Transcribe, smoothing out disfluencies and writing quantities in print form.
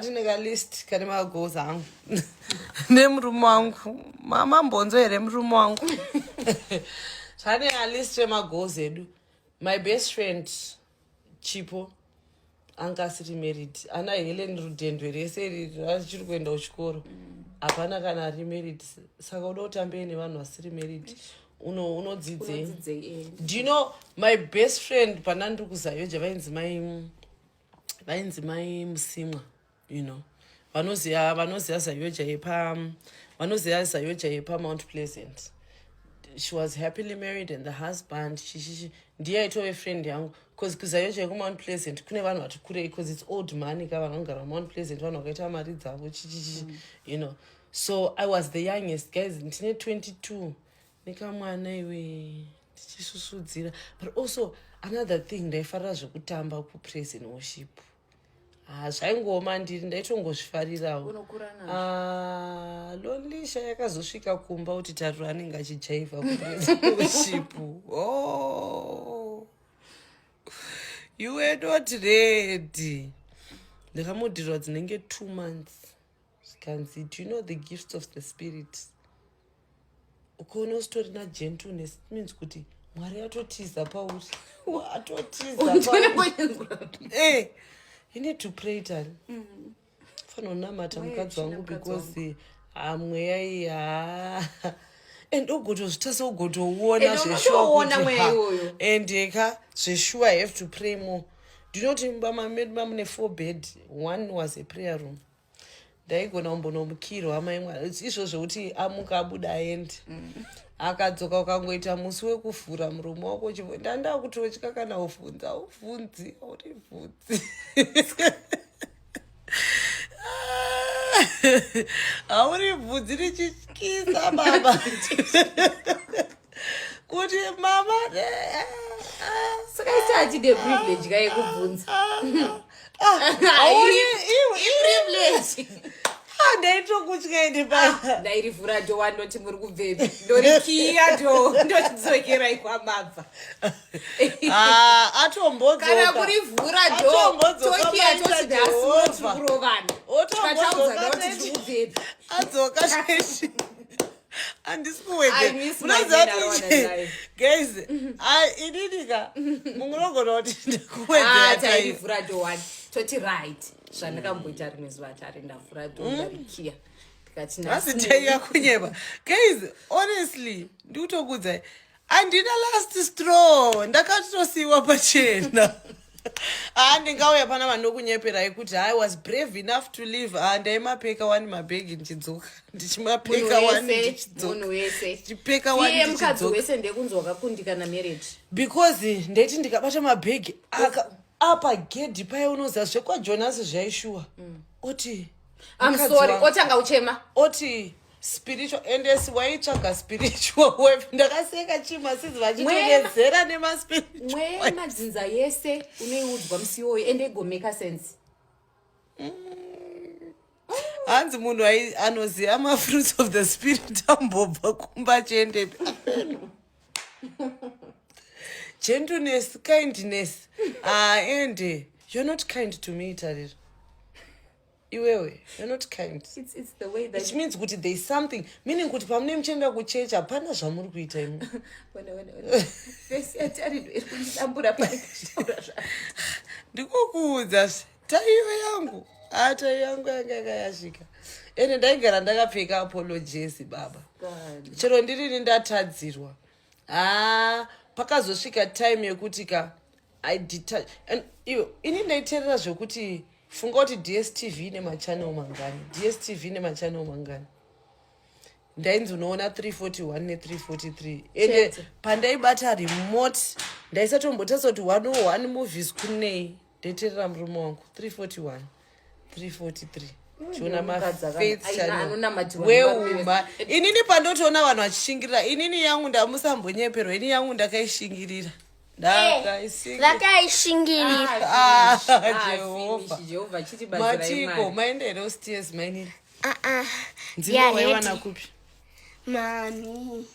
Tine ka list kane magoals angu nemurume wangu. Mambonzo here murume wangu? Tane a list remagoals edu. My best friend Chipo anga asiri married. Ana Helen Rudendwe rese iri achiri kuenda kuchikoro. Hapana kana ari married. Saka uda kutambei nevanhu vasiri married? Unodzidzei? Unodzidzei, eh. Do you know my best friend pana ndiri kuZayoja vainzi mai Musimwa, vanoziva Zayoja yepa vanoziva Zayoja yepa Mount Pleasant. She was happily married and the husband chichichi ndiye aitove friend yangu, because kuZayoja yekuMount Pleasant kune vanhu vati kurei, because it's old money ka. Vanhu vanogara muMount Pleasant vanhu vakaita mari dzavo chichichi. So I was the youngest, guys. Ndine 22 nekamwana iwe ndichisusudzira. But also another thing, ndaifarira zvekutamba kupraise and worship. Ha, zvaingooma ndiri ndaitongozvifarirawo. Unokura nazvo. Ah, Lonlisha yakazosvika kumba kuti Tariro anenge achijaivha kupraise and worship. Oh, you were not ready. Ndakamudhirwa dzinenge 2 months, zvikanzi, "Do you know the gifts of the Spirit? Ukaona usitorina gentleness, it means kuti Mwari atotiza pauri, atotiza pauri. You need to pray, Tari. Fanira kunamata mukadzi wangu, because mweya iyi ha, and ugotozvitasa, ugotouona." And unotouona mweya iwoyo. And ka zveshuwa, I have to pray more. Ndinoti mumba medu mamune four bed, one was a prayer room. Ndaigona kumbonomukirwa mai mwana izvo zvekuti amuka abuda aende, akadzoka, ukangoita musi wekuvhura muromo wako uchivo ndanda kutotya kana uvhunza aubvunzi, auribvunzi, hauribvunzi, richityisa baba kuti mama. Saka isi hatide privilege ka yekubvunza. Hauri Privilege. Ndaitokutya ende pa Ndairivhura door, wandoti, "Muri kubvepi?" Ndorikiya door, ndochidzokerai kwamabva. Ah, atombodzoka. Kana kurivhura door, Atombodzoka, tokiya, maita toti nhasi Jehovha. tiri kurovana. Otombodzoka. Tikataudzana kuti tiri kubvepi. Adzoka chechi, handisi I miss my men, I wanna lie. Guys, inini ka munogona kuti Ah, ndikuwedzera. Tairivhura door one, toti right. Zvandakamboita rimwe zuva, tari ndavhura door, ndarikiya, ndikati Asi nhasi. Taiya kunyeba, guys. Honestly, ndikutokudzai, handina last straw. Ndakatosiyiwa pachena. Ah, ndingauya pana vandokunyeperai kuti I was brave enough to leave. Ah, ndaimapeka wani mabhegi ndichidzoka, ndichimapeka wani ndichidzoka. Munhu wese. Ndichipeka wani Iye mukadzi ndichidzoka. wese ndekunzi wakakundikana marriage. Because ndaiti ndikabata mabhegi aka apa gedhi paya, unoziva zvekwaJonas zvaishuwa, oti I'm mukadzi sorry. wangu. Otanga uchema. Oti spiritual endesi, waitsvaga spiritual wife. Ndakaseka chima sizi vachitongedzera nemaspiritual. Mweya madzinza yese unoiudzwa musi iwoyo, ende igomeka sense. Hanzi munhu anoziva mafruits of the Spirit ambobva kumba achiendepi? Gentleness, kindness. Ah, ende you're not kind to me, Tariro. Iwewe, you're not kind. It's the way that It means kuti there is something, meaning kuti pamunee muchienda kuchechi hapana zvamuri kuita imi. Ona, ona, ona. Face yaTariro iri kundidambura panekutaura zva. Ndikokuudza taiyo yangu, a taiyo yangu yanga yakayasvika, ende ndaigara ndakapfeka apologies baba, chero ndirini ndatadzirwa. Ha, pakazosvika time yekuti ka I detach and iyo ini ndaiteerera zvekuti funga kuti DStv nemachannel mangani, DStv nemachannel mangani. Ndainzi unoona 341 ne343, ende Chete. Pandaibata remote ndaisatombotarisa kuti 101 movies kunei. Ndaiteerera murume wangu, 341, 343, chiona Mukadzi mafaith channel. anonamatiwa Weuma inini pandotoona vanhu vachishingirira, inini yangu ndamusambonyeperwa, ini yangu ndakaishingirira, ndakaishingirira. Vakaishingirira. Ah, Ah, Jehovha. finish, Jehovha chitibatsirai. Matiko Mwari. maenda here upstairs, mainini? Uh-uh. Nzimbo Yeah, waiwana ready. kupi? Mami.